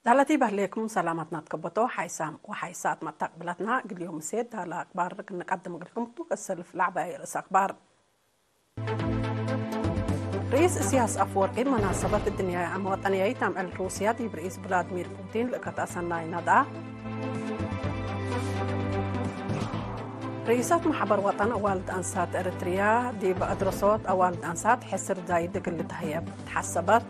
ዳላቲ በህሌኩም ሰላማትና ትከበቶ ሓይሳም ወሓይሳት መታቅብላትና ግልዮ ምሴ ዳላ ኣክባር ክንቀድም እግልኩም ክሰልፍ ላዕባይ ርእስ ኣክባር። ርኢስ እስያስ ኣፍወርቂ መናሰበት ድንያ ኣመዋጠንያይ ታምዕል ሩስያ ዲብ ርኢስ ቭላድሚር ፑቲን ልእከት ኣሰናይ ናዳ። ርኢሳት ማሕበር ወጠን ኣዋልድ ኣንሳት ኤርትርያ ዲብ ኣድረሶት ኣዋልድ ኣንሳት ሕስር ዛይድ እግል ልትሃየብ ተሓሰበት።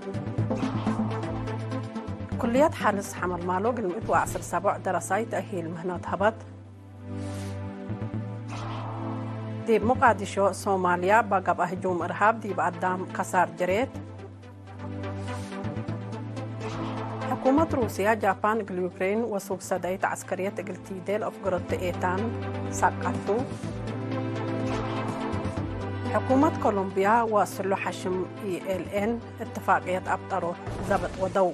ኩልየት ሓልስ ሓመልማሎ ግልምእት ወዓስር ሰቡዕ ደረሳይ ተእሂል ምህነት ሀበት። ዲብ ሞቃዲሾ ሶማልያ ባጋብ ህጁም እርሃብ ዲብ ኣዳም ከሳር ጀሬት። ሕኩመት ሩስያ ጃፓን እግል ዩክሬን ወሱብ ሰዳይት ዓስከርየት እግል ቲዴል ኣፍገረቶ ኤታን ሳቃቱ። ሕኩመት ኮሎምቢያ ወስሎ ሓሽም ኢኤልኤን እትፋቅየት ኣብጠሮት ዘበጥ ወደው።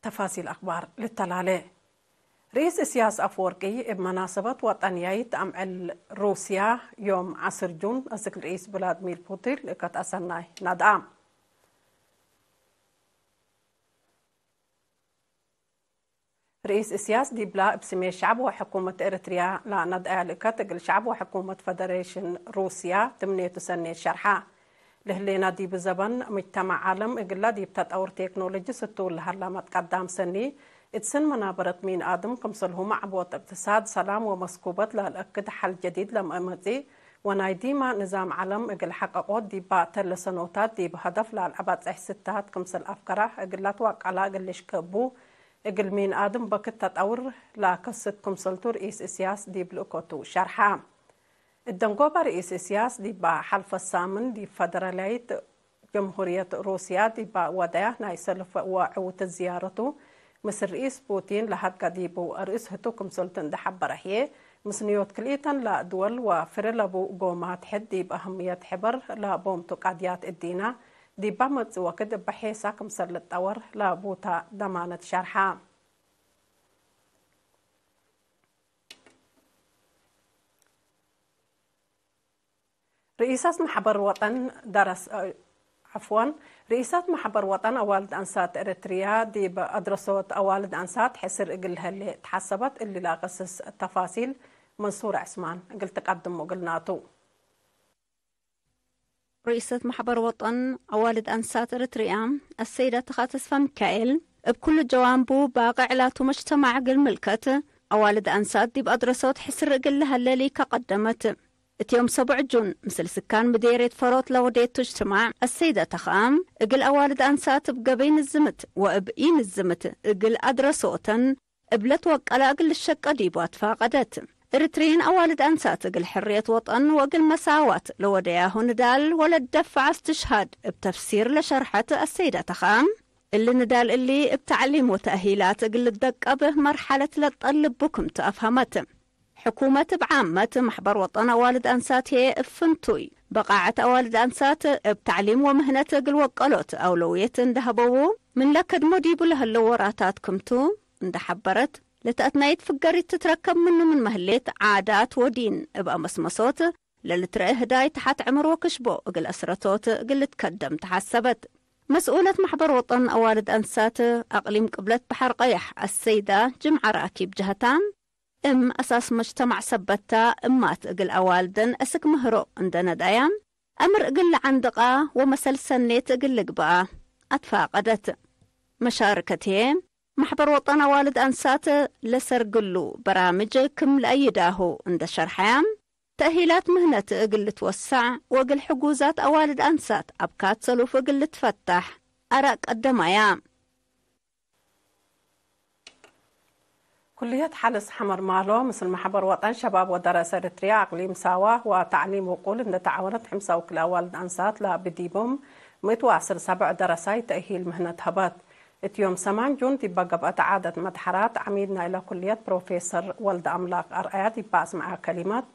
ተፋሲል ኣኽባር ልተላለ። ርኢስ እስያስ ኣፍወርቂ እብ መናሰበት ወጠንያይት ኣምዕል ሩስያ ዮም ዓስር ጁን እዝክ ርኢስ ቭላድሚር ፑቲን ልእከት ኣሰናይ ናድኣ። ርኢስ እስያስ ዲብላ እብ ስሜ ሸዕብ ወሕኩመት ኤርትርያ ላነድኣያ ልእከት እግል ሸዕብ ወሕኩመት ፈደሬሽን ሩስያ ትምኔቱ ሰኔት ሸርሓ። ለህሌና ዲብ ዘበን ምጅተማዕ ዓለም እግላ ዲብ ተጠውር ቴክኖሎጂ ስቱ ለሃላ መትቀዳም ሰኒ እት ስን መናበረት ሚን ኣድም ክምሰልሁ ማዕቦት እቅትሳድ ሰላም ወመስኩበት ላልአክድ ሓል ጀዲድ ለመመጺእ ወናይ ዲማ ንዛም ዓለም እግል ሓቀቆት ዲባ ተለ ሰኖታት ዲብ ሀደፍ ላልዐባጽሕ ስታት ክምሰል ኣፍከራ እግላ ትዋቀላ እግል ልሽከቡ እግል ሚን ኣድም በክት ተጠውር ላከስት ክምሰልቱ ርኢስ እስያስ ዲብ ልእኮቱ ሸርሓ። እደንጎባ ርኢስ እስያስ ዲባ ሓልፈ ሳምን ዲብ ፈደራላይት ጀምሁርየት ሩስያ ዲባ ወደያ ናይ ሰልፍ ወዕውት ዝያረቱ ምስ ርኢስ ፑቲን ለሃድጋ ዲቡ ርእስ ህቱ ክምሰልቱ እንደሓበረ ህዬ ምስ ንዮት ክልኢተን ለድወል ወፍረ ለቡ ጎማት ሕድ ዲብ ኣህምየት ሕበር ለቦምቱ ቃድያት እዲና ዲባ መጽእ ወክድ እበ ሔሳ ክምሰል ልጠወር ለቡታ ደማነት ሸርሓ። ርኢሳት ማሕበር ወጠን ደረስ፣ ዓፍዋን፣ ርኢሳት ማሕበር ወጠን ኣዋልድ ኣንሳት ኤረትርያ ዲብ ኣድረሶት ኣዋልድ ኣንሳት ሕስር እግል ህሌ ተሓሰበት እሊ ላቀስስ ተፋሲል መንሱር ዕስማን እግል ትቀድሞ እግል ናቱ። ርኢሰት ማሕበር ወጠን ኣዋልድ ኣንሳት ኤረትርያ ኣሰይዳ ተኻ ተስፋ ሚካኤል እብ ኩሉ ጀዋንቡ ባቅዕ ላቱ መጅተማዕ እግል ምልከት ኣዋልድ ኣንሳት ዲብ ኣድረሶት ሕስር እግል ለሀለ ሊካ ቀደመት። እት ዮም ሰቡዕ ጁን ምስል ስካን ምዴርየት ፈሮት ለወዴቱ እጅትማዕ ኣሰይዳ ተኻ እግል ኣዋልድ ኣንሳት እብ ገበይ ንዝምት ወእብ ኢንዝምት እግል ኣድረሶተን እብ ለትወቀላ እግል ልሸቀ ዲቡ ኣትፋቀደት። ኤርትርይን ኣዋልድ ኣንሳት እግል ሕርየት ወጠን ወእግል መሳዋት ለወደያሁ ንዳል ወለደፍዓ እስትሽሃድ እብ ተፍሲር ለሸርሐት ኣሰይዳ ተኻ እሊ ንዳል እሊ እብ ተዕሊም ወተእሂላት እግል ልደቀብ መርሓለት ለጠልቡ ክምቱ ኣፍሀመት። ሕኩመት እብ ዓመት ማሕበር ወጠን ኣዋልድ ኣንሳት ህዬ እብ ፍንቱይ በቃዐት ኣዋልድ ኣንሳት እብ ተዕሊም ወምህነት እግል ወቀሎት ኣውለውየት እንደሀበዉ ምን ለከድሞ ዲቡ ለህለው ወራታት ክምቱ እንደሐበረት፣ ለተአትናይት ፍገሪት ትትረከብ ምኑ ምን መህሌት ዓዳት ወዲን እብ ኣመስመሶት ለልትረአ ህዳይ ተሓት ዕምር ወክሽቦ እግል አስረቶት እግል ልትከደም ተሓሰበት። መስኡለት ማሕበር ወጠን ኣዋልድ ኣንሳት ኣቅሊም ቅብለት በሐር ቀያሕ አሰይዳ ጅምዓ ራኪብ ጀህታ፣ እም አሳስ መጅተማዕ ሰበታ እማት እግል አዋልደን እስክ ምህሮ እንደ ነዳያ፣ አምር እግል ለዐንድቃ ወመሰል ሰኔት እግል ልግበአ አትፋቀደት። መሻርከት ህዬ፣ ማሕበር ወጠን አዋልድ አንሳት ለሰርግሉ በራምጅ ክም ለአይዳሁ እንደ ሸርሐያ፣ ተእሂላት ምህነት እግል ልትወሳዕ ወእግል ሕጉዛት አዋልድ አንሳት አብካት ሰሉፍ እግል ልትፈታሕ አራእ ቀደማያ። ኩልየት ሐልስ ሐመር ማሎ ምስል ማሕበር ወጠን ሸባብ ወደረሰ ኤርትርያ አቅሊም ሳዋ ወተዕሊም ውቁል እንደ ተዓወነት ሕምሳ ውክል አዋልድ አንሳት ለብዲቦም ምእት ወዐስር ሰብዕ ደረሳይ ተእሂል ምህነት ሀበት። እት ዮም ሰማን ጁን ዲባ ገብአት ዓደት መድሐራት ዓሚድ ናይላ ኩልየት ፕሮፌሰር ወልደ አምላክ አርአያ ዲባ አስምዐ ከሊማት፣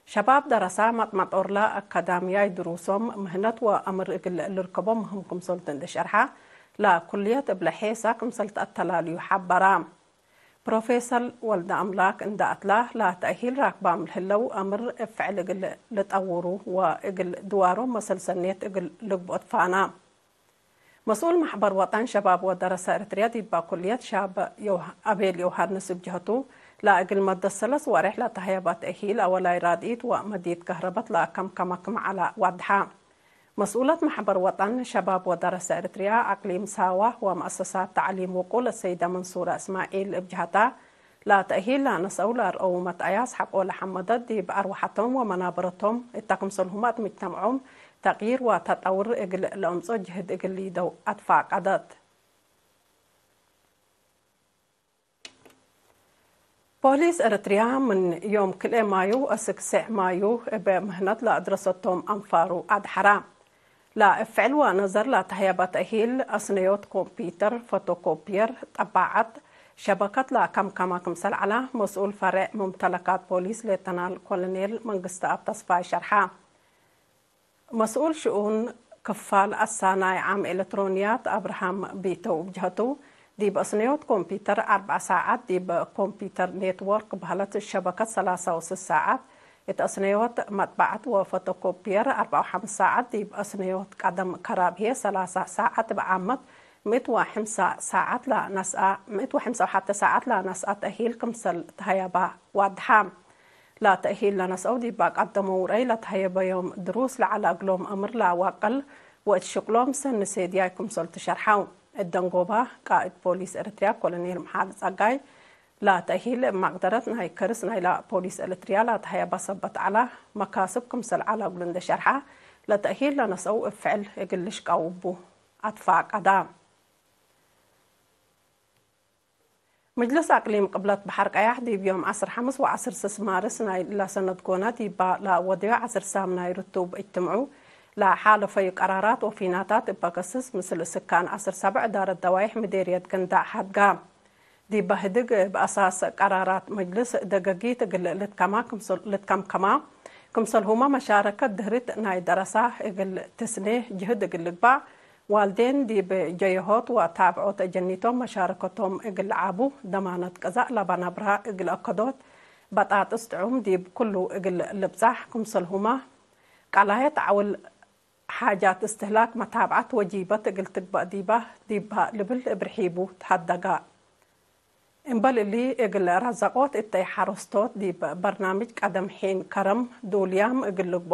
ሸባብ ደረሳ መጥመጦርላ አካዳምያይ ድሩሶም ምህነት ወአምር እግል ልርከቦ ምህም ክምሰልቱ እንደ ሸርሐ፣ ለኩልየት እብለ ሔሳ ክምሰል ተአተላልዩ ሐበራ። ፕሮፌሰር ወልደ አምላክ እንደ አትላ፣ ለተእሂል ራክባም ለህለው አምር እብ ፍዕል እግል ልጠውሩ ወእግል ድዋሮም መሰል ሰኔት እግል ልግብኦ ትፋና። مسؤول محبر وطن شباب ودراسة إريتريا ዲባ ኩልየት ሻብ ዮሃ-፣ ኣቤል ዮሃንስ እብ ጀህቱ፣ ለእግል መደት ሰለስ ወሬሕ ለተሀየበ ተእሂል ኣወላይ ራድኢት ወመዲት ከህረበት ለከምከመ ክም ዐለ ዋድሐ። መስኡለት ማሕበር ወጠን ሸባብ ወደረሰ ኤርትርያ ኣቅሊም ሳዋ ወመአሰሳት ተዕሊም ውቁል ሰይደ መንሱረ እስማዒል እብ ጀህታ፣ ለተእሂል ለነሰው ለአርአው መትአያስ ሐቆ ለሐመደት ዲብ አርወሐቶም ወመናበረቶም እተ ክምሰልሁመ እት ምጅተምዖም ተቅይር ወተጠውር እግል ለአምጾ ጅህድ እግል ሊደው አትፋቀደት። ፖሊስ ኤርትርያ ምን ዮም ክልኤ ማዩ እስክ ሴዕ ማዩ እበ ምህነት ለአድረሰቶም አንፋሩ አድሐራ። ለእፍዕል ወነዘር ለተህየበ ተእሂል አስነዮት ኮምፒተር፣ ፎቶኮፒየር፣ ጠባዓት፣ ሸበከት ለከምከመ ክምሰል ዐላ መስኡል ፈሬዕ ሙምተለካት ፖሊስ ሌተናል ኮሎኔል መንግስተአብ ተስፋይ ሸርሐ። መስኡል ሽኡን ክፋል አሳናይ ዓም ኤለትሮንያት አብርሃም ቢተው እብ ጀህቱ፣ ዲብ አስነዮት ኮምፒተር አርብዓ ሳዓት፣ ዲብ ኮምፒተር ኔትወርክ በህለት ሸበከት ሰላሳ ወስስ ሳዓት፣ እት አስነዮት መጥባዕት ወፎቶኮፒየር አርብዓ ወሐምስ ሳዓት፣ ዲብ አስነዮት ቀደም ከራብሄ ሰላሳ ሳዓት፣ እብ ዓመት ምእት ወሐምሳ ሳዓት ለነስአ፣ ምእት ወሐምሳ ወሐተ ሳዓት ለነስአ ተእሂል ክምሰል ተሀየባ ዋድሓ። ለተእሂል ለነስአው ዲብ ቀደሞ ውረይ ለተሀየበዮም ድሩስ ለዐለ እግሎም አምር ለአዋቅል ወእት ሽቅሎም ሰኒ ሴድያይ ክምሰል ትሸርሐው። እት ደንጎባ ቃእድ ፖሊስ ኤርትርያ ኮሎኔል መሓሪ ጸጋይ ለተእሂል እብ መቅደረት ናይ ከርስ ናይላ ፖሊስ ኤርትርያ ለተሀየበ ሰበት ዐላ መካስብ ክምሰል ዐለ እግሉ እንደ ሸርሐ፣ ለተእሂል ለነስአው እብ ፍዕል እግል ልሽቀው እቡ አትፋቀዳ። ምጅልስ አቅሊም ቅብለት በሐር ቀያሕ ዲብ ዮም ዐስር ሐምስ ወዐስር ስስ ማርስ ናይ ለሰነት ጎና ዲባ ለወደዮ ዐስር ሳምናይ ርቱብ እጅትምዑ ለሓለፈዩ ቀራራት ወፊናታት እበ ከስስ ምስል ስካን ዐስር ሰብዕ እዳረት ደዋይሕ ምዴርየት ገንዳዕ ሐድጋ። ዲባ ህድግ እብ አሳስ ቀራራት መጅልስ ደገጊት እግል ልትከማ ክምሰል-፣ ልትከምከማ ክምሰልሁመ መሻረከት ድህሪት ናይ ደረሳ እግል ትስኔ ጅህድ እግል ልግባእ ዋልዴን ዲብ ጀየሆት ወታብዖት አጀኒቶም መሻረከቶም እግል ለዓቡ ደማነት ቀዛእ ለበ ናብራ እግል አከዶት በጣጥስ ጥዑም ዲብ ኩሉ እግል ልብጻሕ ክምሰልሁመ ቀላየት ዐውል ሓጃት እስትህላክ መታብዓት ወጂበት እግል ትግበእ ዲባ ዲባ ልብል እብ ርሒቡ ተሀደጋ። እምበል እሊ፣ እግል ረዘቆት እተይ ሐረስቶት ዲብ በርናምጅ ቀደም ሒን ከረም ዱልያም እግል ልግቦ፣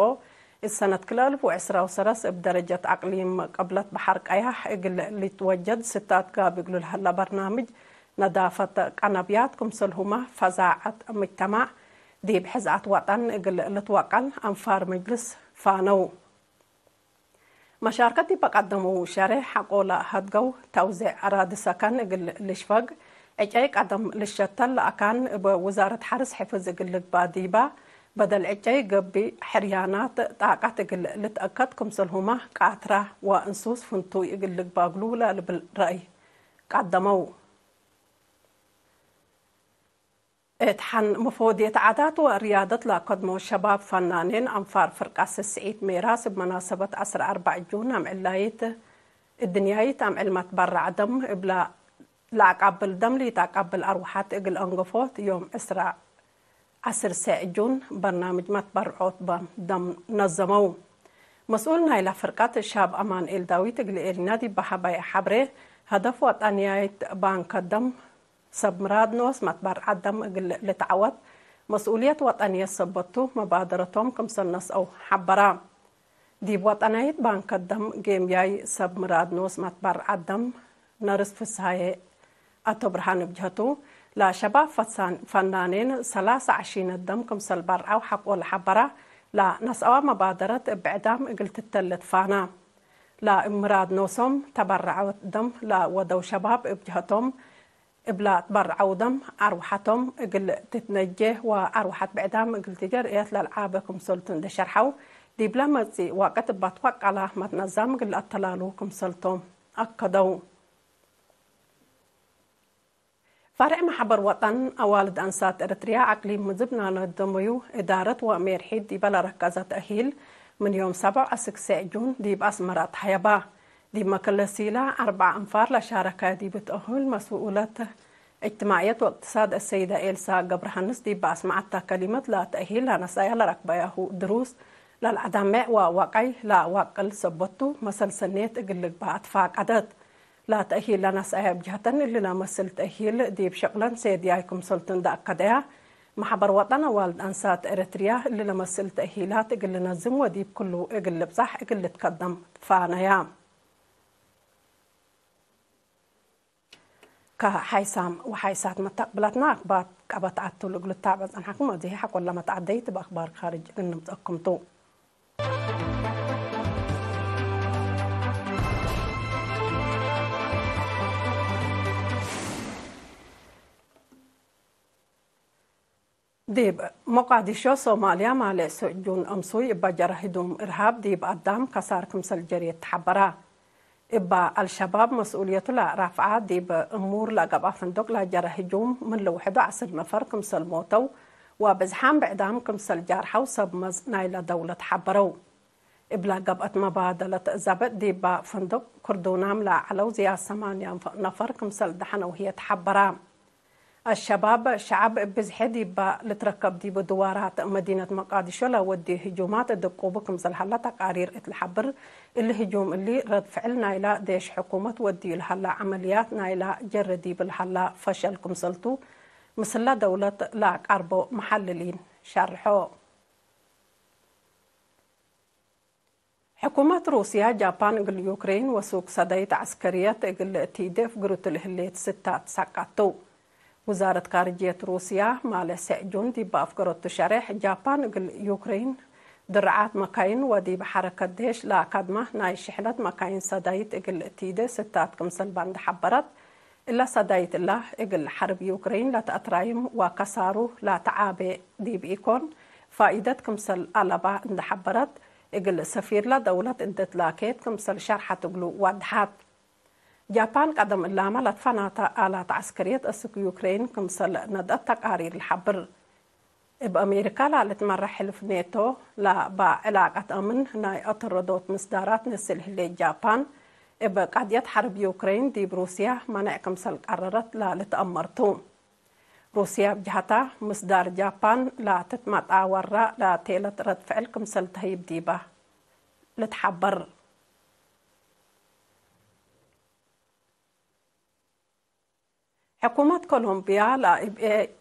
እት ሰነት ክልኤ አልፍ ወዕስራ ወሰለስ እብ ደረጀት አቅሊም ቅብለት በሐር ቀያሕ እግል ልትወጀድ ስታት ጋብ እግሉ ለሀለ በርናምጅ ነዳፈት ቀነብያት ክምሰልሁመ ፈዛዐት ምጅተማዕ ዲብ ሕዝአት ወጠን እግል ልትወቀል አንፋር መጅልስ ፋነው። መሻርከት ዲብ ቀደመው ሸሬሕ ሐቆ ለሀድገው ተውዜዕ አራዲ ሰከን እግል ልሽፈግ፣ ዕጨይ ቀደም ልሸተል ለአካን እብ ውዛረት ሐርስ ሕፍዝ እግል ልግባእ ዲባ፣ በደል ዕጨይ ገብእ ሕርያናት ጣቀት እግል ልትአከድ ክምሰልሁመ ቃትራ ወእንሱስ ፍንቱይ እግል ልግባእ እግሉ ለልብል ረአይ ቀደመው። እት ሐን መፎድየት ዓዳት ወርያደት ለአከድሞ ሸባብ ፈናኔን አንፋር ፍርቃ ስስዒት ሜራስ እብ መናሰበት ዐስር አርባዕ ጁን አምዕላይት እድንያይት አምዕል መትበረዕ ደም እብላ ለአቃብል ደም ሊተአቃብል አርወሐት እግል አንገፎት ዮም ዕስራ ዐስር ሴዕ ጁን በርናምጅ መትበርዖት በም ደም ነዘመው። መስኡል ናይላ ፍርቀት ሻብ አማንኤል ዳዊት እግል ኤሪና ዲብ ሀባይ ሐብሬ፣ ሀደፍ ወጠንያይት ባንከ ደም ሰብ ምራድ ኖስ መትበርዓት ደም እግል ልትዓወት መስኡልየት ወጠንየት ሰበቱ መባደረቶም ክምሰል ነስአው ሐበራ። ዲብ ወጠናይት ባንከ ደም ጌምያይ ሰብ ምራድ ኖስ መትበርዓት ደም ነርስ ፍስሃየ አቶ ብርሃን እብ ጀህቱ፣ ለሸባብ ፈሳን-፣ ፈናኔን ሰላሳ ዐሺነት ደም ክምሰል በርዐው ሐቆ ለሐበራ፣ ለነስአዋ መባደረት እብ ዕዳም እግል ትተለት ፋና። ለእብ ምራድ ኖሶም ተበረዐወት ደም ለወደው ሸባብ እብ ጀህቶም፣ እብላ ትበርዐው ደም አርወሐቶም እግል ትትነጄ ወአርወሐት ብዕዳም እግል ትጀርየት ለልዓበ ክምሰልቱ እንደ ሸርሐው፣ ዲብለ መጽእ ወቅት እባ ትወቀላ መትነዛም እግል አተላሉ ክምሰልቶም አከደው። ፈርዕ ማሕበር ወጠን አዋልድ አንሳት ኤርትርያ አቅሊም ምዝብ ናነደመዩ እዳረት ወሜርሒድ ዲበ ለረከዘ ተእሂል ምን ዮም ሰብዕ አስክ ሴዕ ጁን ዲብ አስመራ ተሀየባ። ዲብ መከለሲላ አርበዓ አንፋር ለሻረከ ዲብ ተእሁል መስኡለት እጅትማዕየት ወእቅትሳድ አሰይደ ኤልሳ ገብረሃንስ ዲብ አስመዐታ ከሊመት ለተእሂል ለነስአያ ለረክበያሁ ድሩስ ላልዓዳሜዕ ዋዋቃይ ላዋቅል ሰቦቱ መሰል ሰኔት እግል ልግባእ ትፋቃደት። ላተእሂል ለነስአያ ብጅህተን እሊ ለመስል ተእሂል ዲብ ሸቅለን ሴድያይ ክምሰልቱ እንዳ አከደያ፣ ማሕበር ወጠን አዋልድ አንሳት ኤረትርያ እሊ ለመስል ተእሂላት እግል ልነዝም ወዲብ ክሉ እግል ልብጻሕ እግል ልትከደም ትፋነያ። ከሓይሳም ወሓይሳት መተቅብላትና አክባር ቀበት አቱ ልግሉ ታበ ጸንሐኩም። አብዚ ሐቆላ መትዓደይት በአክባር ካርጅ እግል ንምጸኩም ቱ። ዲብ ሞቃዲሾ ሶማልያ ማሌ ስዑድ ጁን እምሱይ እባ ጀረ ህጁም እርሃብ ዲብ አዳም ከሳር ክምሰል ጀርየት ተሓበራ። እባ አልሸባብ መስኡልየቱ ለራፍዓ ዲብ እሙር ለገብአ ፈንዶቅ ለጀረ ህጁም ምን ልውሕዱ ዐስር ነፈር ክምሰል ሞተው ወብዝሓም ብዕዳም ክምሰል ጃርሐው ሰብ መዝ ናይለ ደውለት ሓበረው። እብላ ገብአት መባደለት ዘብጥ ዲባ ፈንዶቅ ክርዱናም ለዐለው ዝያድ ሰማንያ ነፈር ክምሰል ደሐነው ህዬ ተሓበራ። አልሸባብ ሸዐብ እብ ብዝሒ ዲባ ልትረከብ ዲቡ ድዋራት መዲነት መቃዲሾ ለወድዩ ህጁማት ድቁቡ ክምሰል ሀላ ተቃሪር እት ለሐብር፣ እሊ ህጁም እሊ ረድ ፍዕል ናይላ ዴሽ ሕኩመት ወድዩ ለሀላ ዐመልያት ናይላ ጀረ ዲብ ለሀላ ፈሸል ክምሰልቱ ምስላ ደውለት ለአቃርቦ መሐልሊን ሸርሖ። ሕኩመት ሩስያ ጃፓን እግል ዩክሬን ወሱክ ሰዳይት ዐስከርየት እግል ቲዴ ፍግሩት ለህሌት ስታት ሳቃቱ። ውዛረት ካርጅየት ሩስያ ማለ ሰዕ ጁን ዲብ አፍገረቱ ሸሬሕ ጃፓን እግል ዩክሬን ድርዓት መካይን ወዲብ ሐረከት ዴሽ ለአካድማ ናይ ሽሕነት መካይን ሰዳይት እግል ቲዴ ስታት ክምሰል ባንድ ሐበረት። እላ ሰዳይት እላ እግል ሐርብ ዩክሬን ለተአትራይም ወከሳሩ ለተዓቤ ዲብ ኢኮን ፋኢደት ክምሰል አለባ እንደ ሐበረት፣ እግል ሰፊርላ ደውለት እንደ ትላኬት ክምሰል ሸርሐት እግሉ ዋድሐት። ጃፓን ቀደም እላመ ለትፈናተ አላት ዐስከርየት እስክ ዩክሬን ክምሰል ነድአት ተቃሪር ለሐብር። እብ አሜሪካ ላልትመራሕ ሕልፍ ኔቶ ለባ ዕላቀት አምን ናይ አተረዶት ምስዳራት ነስል ህሌት ጃፓን፣ እብ ቀድየት ሐርብ ዩክሬን ዲብ ሩስያ መነዕ ክምሰል ቀረረት ላልትአመርቱ። ሩስያ ብጅሃታ ምስዳር ጃፓን ላትትመጣ ወራ ላቴለት ረድ ፍዕል ክምሰል ተህይብ ዲባ ልትሓበር። ሕኩመት ኮሎምቢያ ለእብ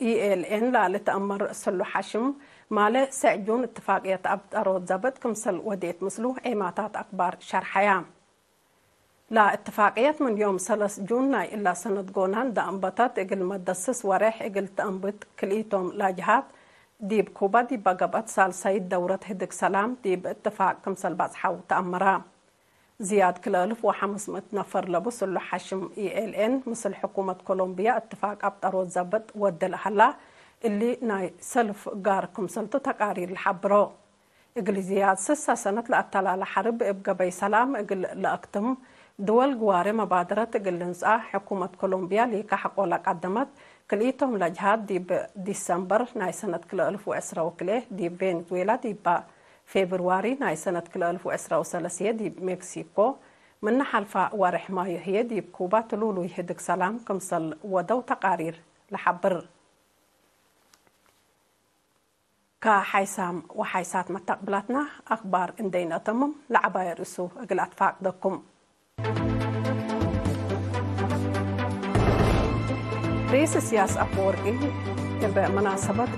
ኢኤልኤን ላልትአመር ስሉሕ ሐሽም ማለ ሰዕ ጁን እትፋቅየት አብጠሮት ዘብጥ ክምሰል ወዴት ምስሉ ዔማታት አክባር ሸርሐያ። ለእትፋቅየት ምን ዮም ሰለስ ጁን ናይ እላ ሰነት ጎናን ደአንበተት እግል መደስስ ወሬሕ እግል ተአንብት ክልኢቶም ላጅሃት ዲብ ኩባ ዲባ ገብአት ሳልሳይት ደውረት ህድግ ሰላም ዲብ እትፋቅ ክምሰል ባጽሓው ተአመራ። ዝያድ ክልአልፍ ወሐምስ ምእት ነፈር ለቡ ስሉሕ ሐሽም ኢኤልኤን ምስል ሕኩመት ኮሎምቢያ እትፋቅ አብጠሮት ዘብጥ ወደ ለሀላ እሊ ናይ ሰልፍ ጋር ክምሰልቱ ተቃሪር ለሐብሮ። እግል ዝያድ ስሳ ሰነት ለአተላለ ሐርብ እብ ገበይ ሰላም እግል ለአክትም ድወል ግዋሬ መባደረት እግል ልንስአ ሕኩመት ኮሎምቢያ ሊካ ሐቆ ለቀደመት ክልኢቶም ለጅሃት ዲብ ዲሰምበር ናይ ሰነት ክልአልፍ ወዕስራ ወክልኤ ዲብ ቬንዙዌላ ዲባ ፌብርዋሪ ናይ ሰነት ክልአልፍ ወዕስራ ወሰለስየ ዲብ ሜክሲኮ ምነ ሐልፋ ወርሕ ማዮ ህዬ ዲብ ኩባ ትሉሉይ ህድግ ሰላም ክምሰል ወደው ተቃሪር ለሐብር። ከሓይሳም ወሓይሳት መተቅብላትና አክባር እንደይነተምም ለዐባይ ርእሱ እግል አትፋቅደኩም። ርኢስ እስያስ አፈወርቂ እብ መናሰበት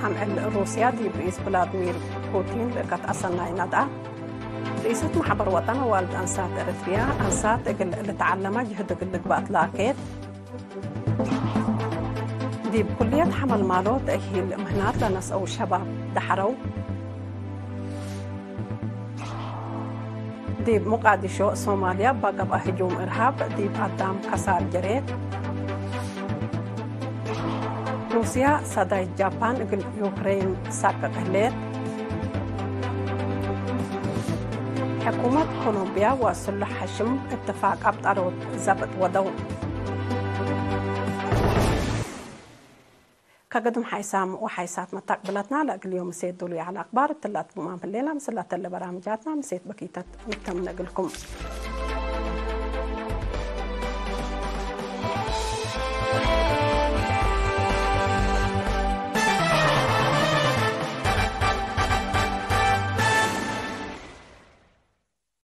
አምዕል ሩስያ ዲብ ርኢስ ቭላድሚር ፑቲን ልእከት አሰናይ ነድአ። ርኢሰት ማሕበር ወጠን አዋልድ አንሳት ኤረትርያ አንሳት እግል ልትዓለማ ጅህድ እግል ልግባእ ትላኬት። ዲብ ኩልየት ሐመልማሎ ተእሂል ምህናት ለነስአው ሸባብ ደሐረው። ዲብ ሞቃዲሾ ሶማልያ እባ ገብአ ህጁም እርሃብ ዲብ አዳም ከሳር ጀሬት። ሩስያ ሰዳይት ጃፓን እግል ዩክሬን ሳቅቅ ህሌት። ሕኩመት ኮሎምቢያ ወስሉሕ ሐሽም እትፋቅ አብጠሮት ዘብጥ ወደው። ከግድም ሓይሳም ወሓይሳት መታቅብላትና ለእግል ዮም ምሴት ዱሉይ ዓለ አክባር እትላትኩም አንፍሌና ምስላተለ በራምጃትና ምሴት በኪተት ንተምነ እግልኩም።